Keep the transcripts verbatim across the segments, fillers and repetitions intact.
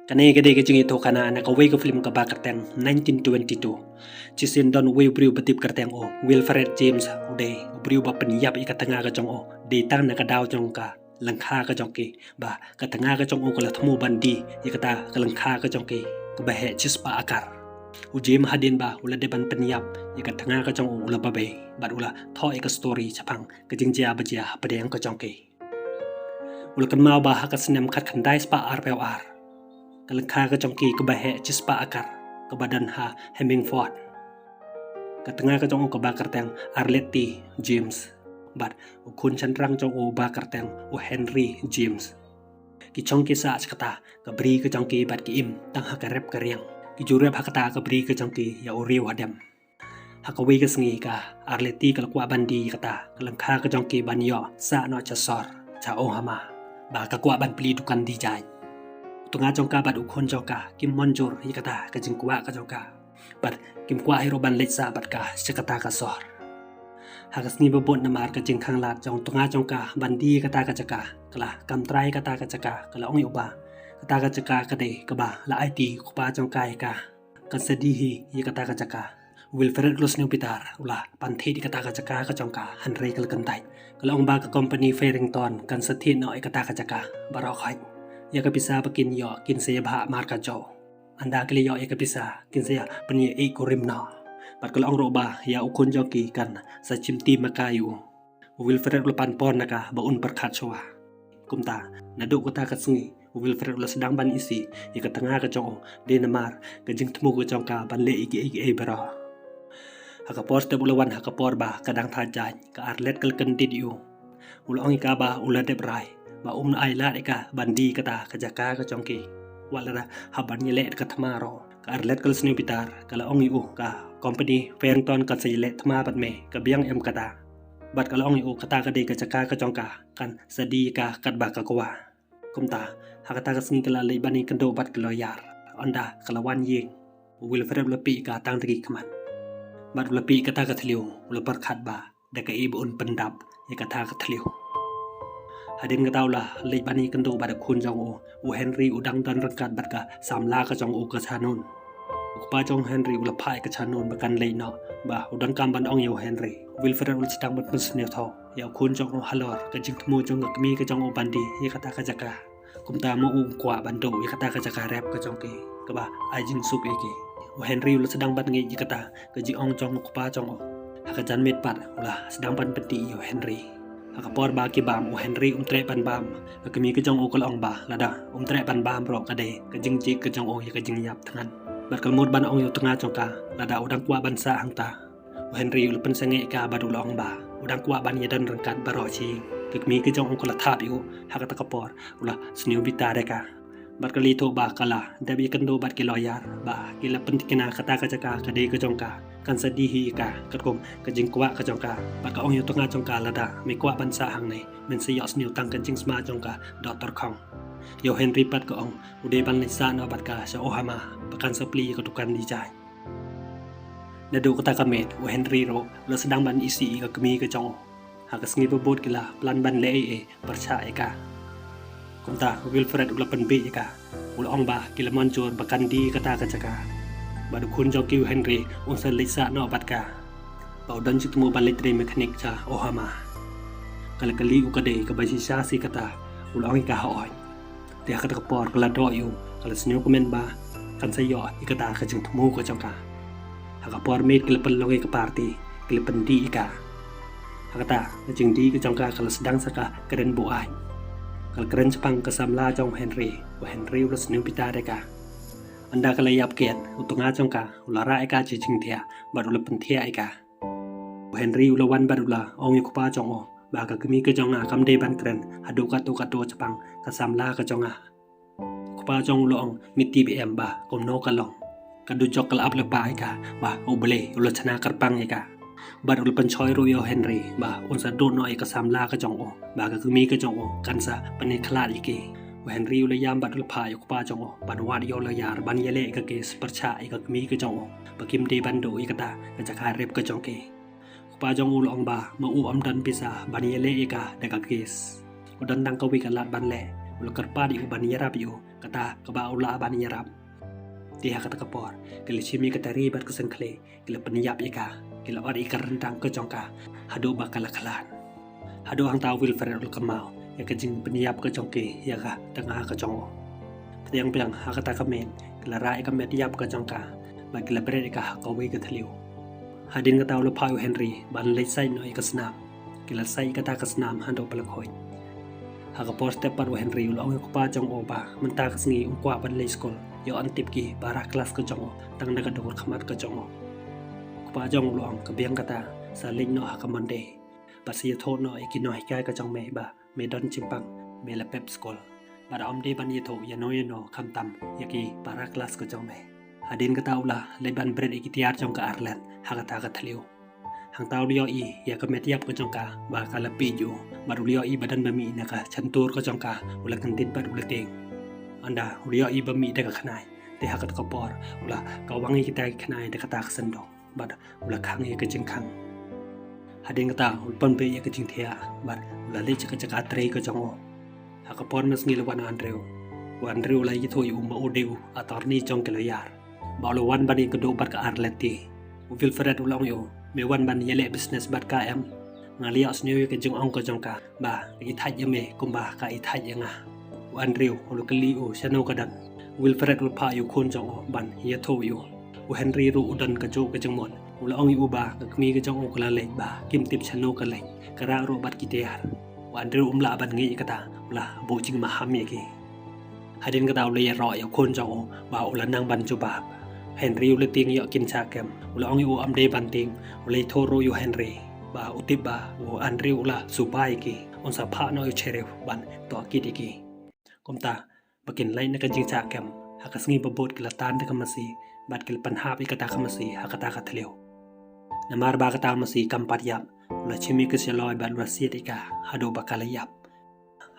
Kane ka dei ka jingïathuh khana na kawei ka film kaba kyrteng nineteen twenty-two. Shisien don uwei u briew ba tip kyrteng u Wilfred James, u dei u briew ba pynïap ïa ka tnga ka jong u dei tang na ka daw jong ka lyngkha ka jong ki, ba ka tnga ka jong u ka la thmu ban die ïa kata ka lyngkha ka jong ki kaba heh shispah akar. U James hadien ba u la dep ban pynïap ïa ka tnga ka jong u, u la babei bad u la thoh ïa ka story shaphang ka jingjia bajia hapdeng ka jong ki. U la kynmaw ba ha ka snem khatkhyndai spah arphew ar, ka lyngkha ka jong ki kaba heh shispah akar kaba don ha Hemingford, ka tnga ka jong u kaba kyrteng Arlette James bad u khun shynrang jong u ba kyrteng u Henry James, ki shong ki sah sha kata ka bri ka jong ki bad ki im tang ha ka rep ka riang. Ki ju rep ha kata ka bri ka jong ki ïa u riew hadem. Ha kawei ka sngi ka Arlette ka la kwah ban die ïa kata ka lyngkha ka jong ki ban ïoh sah noh sha sor, sha Omaha, ba ka kwah ban plie dukan die jaiñ. U tnga jong ka bad u khun jong ka kim mynjur ïa kata ka jingkwah ka jong ka bad kim kwah hi ruh ban leit sah bad ka sha kata ka sor. Ha ka sngi ba bud, namar ka jingkhanglad jong u tnga jong ka ban die ïa kata ka jaka, ka la kam trai ïa kata ka jaka, ka la ong ïa u ba kata ka jaka ka dei kaba la aiti u kpa jong ka ïa ka, kan sa die hi ïa kata ka jaka. Wilfred u la sniew bitar, u la pan thied ïa kata ka jaka ka jong ka, hynrei ka la kyntait. Ka la ong ba ka company Farrington kan sa thied noh ïa kata ka jaka baroh khoit. Ïa ka pisa ba kin ïoh kin sa ïa bhah markatjoh. Ynda ki la ïoh ïa ka pisa kin sa ïa pynïaid kurim noh. Bad ka la ong ruh ba ïa u khun jong ki kan sa shim ti ma ka ïa u. U Wilfred u la pan por na ka ba un pyrkhat shuwa. Kumta naduh kata ka sngi u Wilfred u la sdang ban isih ïa ka tnga ka jong u, dei namar ka jingthmu ka jong ka ban leh ïa kiei kiei baroh. Ha ka por step u la wan ha ka por ba ka dang thait jaiñ, ka Arlette ka la kyndit ïa u. U la ong ïa ka ba u la dep rai ba um ai lad ïa ka ban die ïa kata ka jaka ka jong ki, wat lada hap ban ïaleh da ka thma ruh. Ka Arlette ka la sniew bitar, ka la ong ïa u, ka company Farrington kan sa ïaleh thma bad me, ka biang em kata. Bad ka la ong ïa u, kata ka dei ka jaka ka jong ka, kan sa die ïa ka katba ka kwah. Kumta ha kata ka sngi ka la leit ban ïakynduh bad ka lawyer. Ynda ka la wan ïing, u Wilfred u la pieh ïa ka tang da ki khmat. Bad u la pieh ïa kata ka thliew, u la pyrkhat ba da kaei ba un pyndap ïa kata ka thliew. Hadien kata u la leit ban ïakynduh bad u khun jong u. U Henry u dang don ryngkat bad ka samla ka jong u ka Shannon. U kpa jong u Henry u la phah ïa ka Shannon ba kan leit noh, ba u donkam ban ong ïa u Henry. U Wilfred u la sdang ban pynsngewthuh ïa u khun jong u halor ka jingthmu jong ka kmie ka jong u ban die ïa kata ka jaka. Kumta ma u um kwah ban duh ïa kata ka jaka rep ka jong ki kaba ai jingsuk ïa ki. U Henry u la sdang ban ngeit ïa kata ka jingong jong u kpa jong u. Ha ka janmiet pat u la sdang ban pyntih ïa u Henry. Ha ka por ba ki bam, u Henry um treh ban bam. Ka kmie ka jong u ka la ong ba lada um treh ban bam ruh ka dei ka jingjied ka jong u ïa ka jingïap thngan. Bad ka la mut ban ong ïa u tnga jong ka lada u dang kwah ban sah hangta. U Henry u la pynsangeh ïa ka bad u la ong ba u dang kwah ban ïadon ryngkat baroh shi. Ka kmie ka jong u ka la thap ïa u. Ha kata ka por u la sniew bitar ïa ka. Bad ka la ïathuh ba ka la dep ïakynduh bad ki lawyer ba ki la pynthikna kata ka jaka ka dei ka jong ka, kan sa die hi ïa ka katkum ka jingkwah ka jong ka. Bad ka ong ïa u tnga jong ka, lada me kwah ban sah hangne, men sa ïohsngew tang ka jingsma jong ka Doktor Khong. Ïa u Henry pat ka ong u dei ban leit sah noh bad ka sha Omaha ba kan sa plie ïa ka dukan die jaiñ. Naduh kata ka miet u Henry ruh u la sdang ban isih ïa ka kmie ka jong u. Ha ka sngi ba bud ki la plan ban leh ei ei pyrshah ïa ka. Kumta u Wilfred u la pynbieit ïa ka. U la ong ba ki la mynjur ba kan die ïa kata ka jaka. Bad u khun jong ki u Henry un sa leit sah noh bad ka. Ba u don jingthmu ban leit trei mechanic sha Omaha. Ka la kylli u ka dei kaba shisha shi kata, u la ong ïa ka hooid. Te ha kata ka por ka la doh ïa u, ka la sniew kmen ba kan sa ïoh ïa kata ka jingthmu ka jong ka. Ha ka por miet ki la pynlong ïa ka party, ki la pyndie ïa ka. Ha kata ka jingdie ka jong ka ka la sdang sa ka kren buaid. Ka la kren shaphang ka samla jong u Henry, u Henry u la sniew bitar ïa ka. Ynda ka la ïap ket, u tnga jong ka u la rah ïa ka sha jingthiah bad u la pynthiah ïa ka. U Henry u la wan bad u la ong ïa u kpa jong u ba ka kmie ka jong nga kam dei ban kren haduh katto katto shaphang ka samla ka jong nga. U kpa jong u u la ong, me tip em ba kumno ka long. Ka dujok ka la ap lypa ïa ka ba U Blei u la shna kyrpang ïa ka. Bad u la pynshoi ruh ïa u Henry ba un sa duh noh ïa ka samla ka jong u, ba ka kmie ka jong u kan sa pynïakhlad ïa ki. U Henry u la ïam bad u la phah ïa u kpa jong u ban wad ïa u lawyer ban ïaleh ïa ka kes pyrshah ïa ka kmie ka jong u ba kim dei ban duh ïa kata ka jaka rep ka jong ki. U kpa jong u u la ong ba ma u um don pisa ban ïaleh ïa ka da ka kes. U don tang kawei ka lad ban leh, u la kyrpad ïa u ban ïarap ïa u kata kaba u lah ban ïarap. Te ha kata ka por ki la shim ïa ka tari bad ka seng khlieh, ki la pynïap ïa ka, ki la ot ïa ka ryndang ka jong ka haduh ba ka la khlad. Haduh hangta u Wilfred u la kynmaw ïa ka jingpynïap ka jong ki ïa ka tnga ka jong u. Pdiang biang ha kata ka miet ki la rah ïa ka met ïap ka jong ka bad ki la bret ïa ka ha kawei ka thliew. Hadien kata u la phah ïa u Henry ban leit sait noh ïa ka snam. Ki la sait ïa kata ka snam haduh ba la khuid. Ha ka por step pat u Henry u la ong ïa u kpa jong u ba mynta ka sngi um kwah ban leit skul, ïoh ban tip ki para klas ka jong u tang da ka dur khmat ka jong u. U kpa jong u la ong ka biang kata, sa leit noh ha ka Monday bad sa ïathuh noh ïa ki nonghikai ka jong me ba me don jingpang, me la pep skul. Bad ym dei ban ïathuh ïano ïano khamtam ïa ki para klas ka jong me. Hadien kata u la leit ban bret ïa ki tiar jong ka arlet ha kata ka thliew. Hangta u la ïohi ïa ka met ïap ka jong ka ba ka la pih u, bad u la ïohi ba don ba mih na ka shyntur ka jong ka, u la kyndit bad u la tieng. Ynda u la ïohi ba mih da ka khnai, te ha kata ka por u la kawang ïa kita ki khnai da kata ka synduk bad u la khang ïa ka jingkhang. Hadien kata u la pynbeit ïa ka jingthiah bad u la leit sha ka jaka trei ka jong u. Ha ka por mynsngi la wan u Andrew. U Andrew u la ïathuh ïa u ba u dei u attorney jong ki lawyer, ba u la wan ban ïakynduh bad ka arlet te. U Wilfred u la ong ïa u, me wan ban ïaleh business bad ka em? Nga la ïohsngew ïa ka jingong ka jong ka ba ka ïeit ïa me kumba ka ïeit ïa nga. U Andrew u la kylli u shano ka don. U Wilfred u la phah ïa u khun jong u ban ïathuh ïa u. U Henry ruh u don kajuh ka jingmut. U la ong ïa u ba ka kmie ka jong u ka la leit, ba kim tip shano ka leit, ka rah ruh bad ki tiar. U Andrew um lah ban ngeit ïa kata, u la buh jingmaham ïa ki. Hadien kata u la ïaroh ïa u khun jong u ba u la nang ban jubab. Henry u la tieng ïoh kin shah kem. U la ong ïa u ym dei ban tieng. U la ïathuh ruh ïa u Henry ba u tip ba u Andrew u la suba ïa ki, un sa phah noh ïa u sheriff ban tohkit ïa ki. Kumta ba kin leit na ka jingshah kem, ha ka sngi ba bud ki la tan da ka masi bad ki la pynhap ïa kata ka masi ha kata ka thliew. Namar ba kata ka masi kam pat ïap, u la shim ïa ka shaloi bad u la siat ïa ka haduh ba ka la ïap.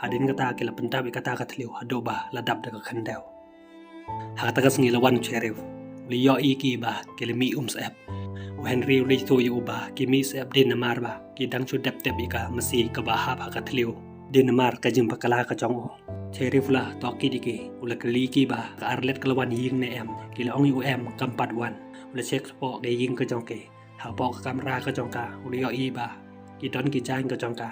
Hadien kata ki la pyndap ïa kata ka thliew haduh ba la dap da ka khyndew. Ha kata ka sngi la wan u sheriff. U la ïohi ïa ki ba ki la mih um syep. U Henry u la ïathuh ïa u ba ki mih syep dei namar ba ki dang shu dep tep ïa ka masi kaba hap ha ka thliew, dei namar ka jingbakla ka jong u. Sheriff u la tohkit ïa ki, u la kylli ïa ki ba ka arlet ka la wan ïing ne em. Ki la ong ïa u em, kam pat wan. U la check shapoh ka ïing ka jong ki. Hapoh ka kamra ka jong ka u la ïohi ba ki don ki jaiñ ka jong ka.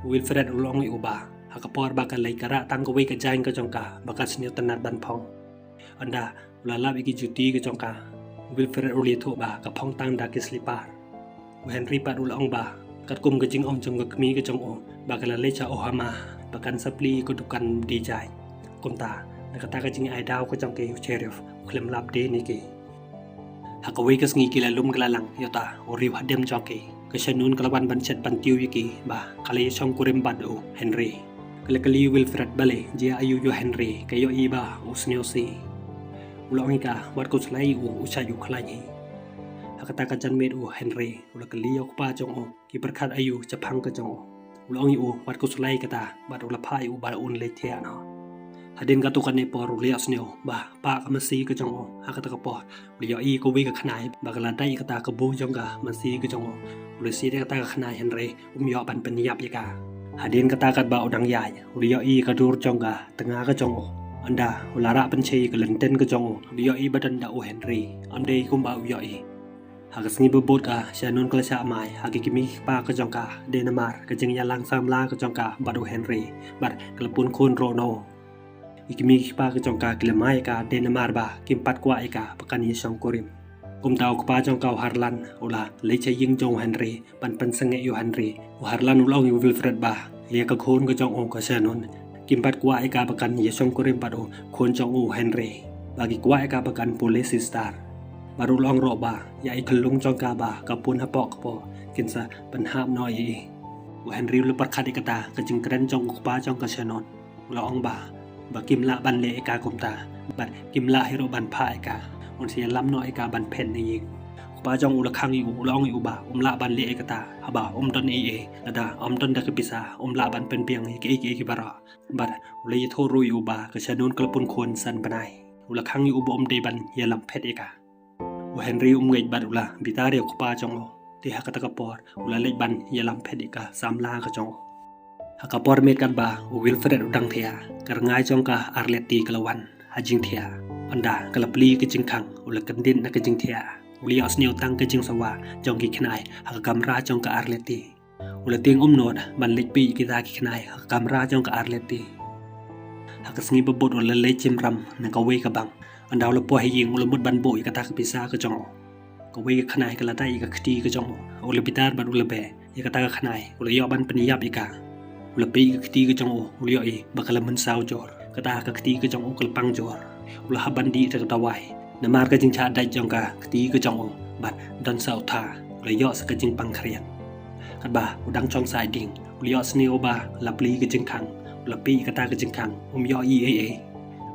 U Wilfred u la ong ïa u ba ha ka por ba ka leit ka rah tang kawei ka jaiñ ka jong ka ba ka sniew tynnad ban phong. Ynda u la lap ïa ki juti ka jong ka, u Wilfred u la ïathuh ba ka phong tang da ki slipar. U Henry pat u la ong ba katkum ka jingong jong ka kmie ka jong u ba ka la leit sha Omaha ba kan sa plie ïa ka dukan die jaiñ. Kumta na kata ka jingai daw ka jong ki, u sheriff u khlem lap dien ïa ki. Ha kawei ka sngi ki la lum ki la lang ïa uta u riew hadem jong ki. Ka Shannon ka la wan ban shet ban tiew ïa ki ba ka la ïashongkurim bad u Henry. Ka la kylli ïa u Wilfred balei, jia aïu ïa u Henry, ka ïohi ba u sniewsih. U la ong ïa ka, wat khuslai, u, u shait u khlaiñ hi. Ha kata ka janmiet u Henry u la kylli ïa u kpa jong u, ki pyrkhat aïu shaphang ka jong u. U la ong ïa u wat khuslai kata bad u la phah ïa u ba un leit thiah noh. Hadien katto katne por u la ïohsngew ba pah ka masi ka jong u. Ha kata ka por u la ïohi kawei ka khnai ba ka la dait ïa kata ka bu jong ka masi ka jong u. U la siat ïa kata ka khnai hynrei um ïoh ban pynïap ïa ka. Hadien kata katba u dang ïaid u la ïohi ka dur jong ka tnga ka jong u. Ynda u la rah pynshai ïa ka lynti ka jong u, u la ïohi ba don da u Henry. Ym dei kumba u ïohi. Ha ka sngi ba bud ka Shannon ka la shah mai ha ki kmie ki kpa ka jong ka, dei namar ka jingïalang samla ka jong ka bad u Henry, bad ka la pun khun ruh na u. Ki kmie ki kpa ka jong ka ki la mai ïa ka dei namar ba kim pat kwah ïa ka ba kan ïashongkurim. Kumta u kpa jong ka u Harlan u la leit sha ïing jong u Henry ban pynsangeh ïa u Henry. U Harlan u la ong ïa u Wilfred ba ïa ka khun ka jong u ka Shannon kim pat kwah ïa ka ba kan ïashongkurim bad u khun jong u Henry, ba ki kwah ïa ka ba kan pule sister. Bad u la ong ruh ba ïa i khyllung jong ka ba ka pun hapoh kpoh kin sa pynhap noh ïa i. U Henry u la pyrkhat ïa kata ka jingkren jong u kpa jong ka Shannon. U la ong ba, ba kim lah ban leh ïa ka kumta, bad kim lah hi ruh ban phah ïa ka. Un sa ïalam noh ïa ka ban phet na ïing. U kpa jong u la khang ïa u, u la ong ïa u ba um lah ban leh ïa kata haba um don ei ei, lada um don da ka pisa um lah ban pynbiang ïa kiei kiei baroh. Bad u la ïathuh ruh ïa u ba ka Shannon ka la pun khun san bnai. U la khang ïa u ba um dei ban ïalam phet ïa ka. U Henry um ngeit bad u la bitar ïa u kpa jong u. Te ha kata ka por u la leit ban ïalam phet ïa ka samla ka jong u. Ha ka por miet katba u Wilfred u dang thiah, ka rngai jong ka Arlette ka la wan ha jingthiah. Ynda ka la plie ka jingkhang, u la kyndit na ka jingthiah. U la ïohsniew tang ka jingsawa jong ki khnai ha ka kamra jong ka Arlette. U la tieng umnud ban leit peit ïa kita ki khnai ha ka kamra jong ka Arlette. Ha ka sngi ba bud u la leit shim ram na kawei ka bank. Ynda u la poi ha ïing u la mut ban buh ïa kata ka pisa ka jong u. Kawei ka khnai ka la dai ïa ka kti ka jong u. U la bitar bad u la beh ïa kata ka khnai, u la ïoh ban pynïap ïa ka. U la peit ïa ka kti ka jong u, u la ïohi ba ka la mynsaw jur. Kata ka kti ka jong u ka la pang jur. U la hap ban dih da ka dawai. Namar ka jingshah dait jong ka kti ka jong u bad don sa u tha, u la ïoh sa ka jingpang khriat. Katba u dang shong sah ding, u la ïohsniew ba la plie ka jingkhang. U la peit ïa kata ka jingkhang, um ïohi ei ei.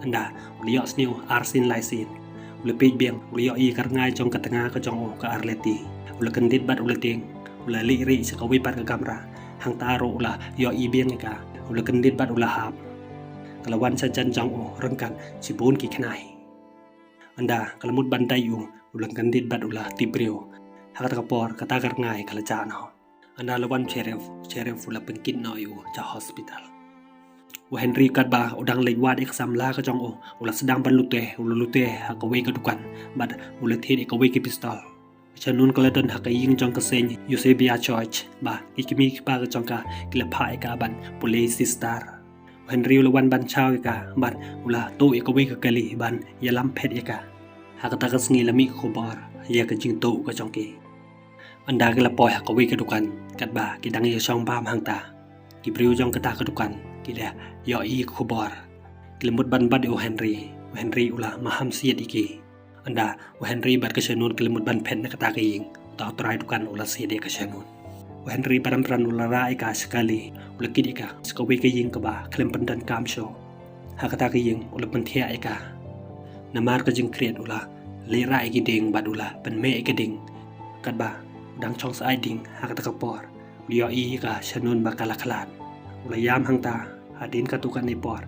Ynda u la ïohsniew ar sien lai sien, u la peit biang, u la ïohi ka rngai jong ka tnga ka jong u ka Arlette. U la kyndit bad u la tieng. U la leit rieh sha kawei pat ka kamra. Hangta ruh u la ïohi biang ïa ka. U la kyndit bad u la hap. Ka la wan sha jan jong u ryngkat shibun ki khnai. Ynda ka la mut ban dai u, u la kyndit bad u la tip briew. Ha kata ka por kata ka rngai ka la jah noh. Ynda la wan sheriff, sheriff u la pynkit noh ïa u sha hospital. U Henry katba u dang leit wad ïa ka samla ka jong u, u la sdang ban lute, u la lute ha kawei ka dukan bad u la thied ïa kawei ka pistol. Shanun ka la don ha ka ïing jong ka Saint Eusebia Church, ba ki kmie ki kpa ka jong ka ki la phah ïa ka ban pule sister. U Henry u la wan ban shaw ïa ka bad u la tuh ïa kawei ka kali ban ïalam phet ïa ka. Ha kata ka sngi la mih ka khubor ïa ka jingtuh ka jong ki. Ynda ki la poi ha kawei ka dukan katba ki dang ïashong bam hangta, ki briew jong kata ka dukan ki la ïohi ïa ka khubor. Ki la mut ban bat ïa u Henry. U Henry u la maham siat ïa ki. Ynda u Henry bad ka Shanun ki la mut ban phet na kata ka ïing, uta u trai dukan u la siat ïa ka Shanun. U Henry bad Amran u la rah ïa ka sha kali, u la kit ïa ka sha kawei ka ïing kaba khlem pyndonkam shuh. Ha kata ka ïing u la pynthiah ïa ka. Namar ka jingkhriat u la leit rah ïa ki dieng bad u la pynmeh ïa ka dieng. Katba u dang shong sah ding ha kata ka por, u la ïohi ïa ka Shanun ba ka la khlad. U la ïam hangta. Hadien katto katne por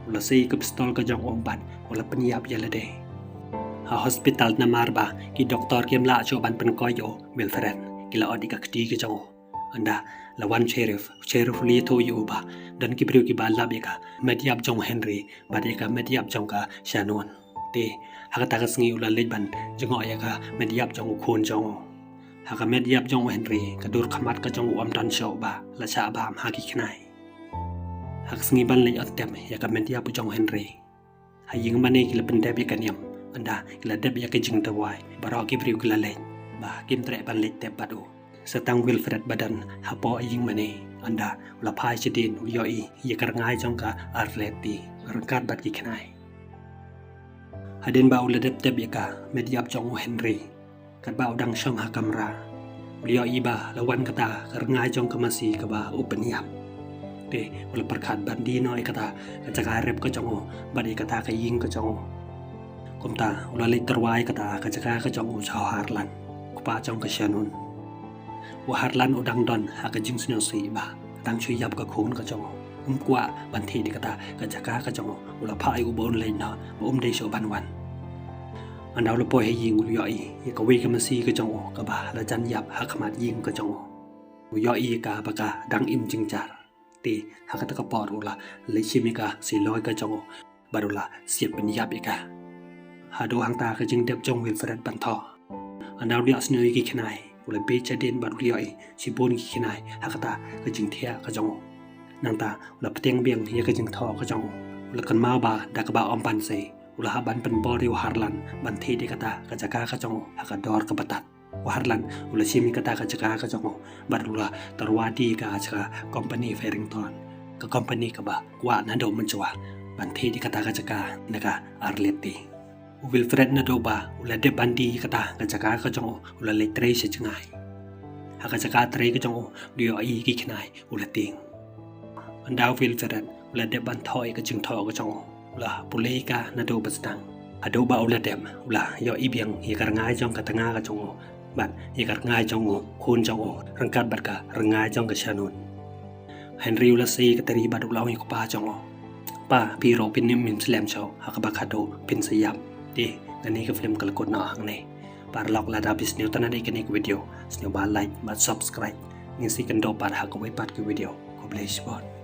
u la sei ïa ka pistol ka jong u bad u la pynïap ïa lade. Ha hospital namar ba ki doktor kim lah shuh ban pynkoit ïa u Wilfred, ki la ot ïa ka kti ka jong u. Ynda la wan sheriff, sheriff u la ïathuh ïa u ba don ki briew kiba lap ïa ka met ïap jong u Henry bad ïa ka met ïap jong ka Shanun. Te ha kata ka sngi u la leit ban jngoh ïa ka met ïap jong u khun jong u. Ha ka met ïap jong u Henry, ka dur khmat ka jong u ym don shuh ba la shah bam ha ki khnai. Ha ka sngi ban leit ot tep ïa ka met ïap u jong u Henry, ha ïing mane ki la pyndep ïa ka niam. Ynda ki la dep ïa ka jingdawai, baroh ki briew ki la leit, ba kim treh ban leit tep bad u. Sa tang Wilfred ba don hapoh ïing mane. Ynda u la phai shadien u la ïohi ïa ka rngai jong ka Arlette ryngkat bad ki khnai. Hadien ba u la dep tep ïa ka met ïap jong u Henry, katba u dang shong ha kamra, u la ïohi ba la wan kata ka rngai jong ka masi kaba u pynïap. Te u la pyrkhat ban die noh ïa kata ka jaka rep ka jong u bad ïa kata ka ïing ka jong u. Kumta u la leit tyrwa ïa kata ka jaka ka jong u sha u Harlan, u kpa jong ka Shanun. U Harlan u dang don ha ka jingsngewsih ba dang shu ïap ka khun ka jong u. Um kwah ban thied ïa kata ka jaka ka jong u. U la phah ïa u ba un leit noh, ba um dei shuh ban wan. Ynda u la poi ha ïing u la ïohi ïa kawei ka masi ka jong u kaba la jan ïap ha khmat ïing ka jong u. U ïohi ïa ka ba ka dang im jingjar. Te ha kata ka por u la leit shim ïa ka siloi ka jong u bad u la siat pynïap ïa ka. Haduh hangta ka jingdep jong u Wilfred ban thoh. Ynda u la ïohsngew ïa ki khnai, u la bieit shadien bad u la ïohi shibun ki khnai ha kata ka jingthiah ka jong u. Nangta u la pdiang biang ïa ka jingthoh ka jong u. U la kynmaw ba da kaba ym ban sei, u la hap ban pynbor ïa u Harlan ban thied ïa kata ka jaka ka jong u ha ka dor kaba tad. U Harlan u la shim ïa kata ka jaka ka jong u bad u la tyrwa die ïa ka sha ka company Farrington, ka company kaba kwah naduh mynshwa ban thied ïa kata ka jaka na ka Arlette. U Wilfred naduh ba u la dep ban die ïa kata ka jaka ka jong u, u la leit trei sha jngai. Ha ka jaka trei ka jong u, u la ïohi ïa ki khnai, u la tieng. Ynda u Wilfred u la dep ban thoh ïa ka jingthoh ka jong u, u la pule ïa ka naduh ba sdang. Haduh ba u la dep, u la ïohi biang ïa ka rngai jong ka tnga ka jong u bad ïa ka rngai jong u khun jong u ryngkat bad ka rngai jong ka Shanun. Henry u la sei ïa ka tari bad u la ong ïa u kpa jong u, "Pa, phi ruh phin ym slem shuh ha kaba khadduh phin sa ïap." Te kane ka film ka la kut noh hangne. Paralok, lada phi sngewtynnat ïa kane ka video, sngewbha like bad subscribe. Ngin sa ïakynduh pat ha kawei pat ka video. Khublei shibun.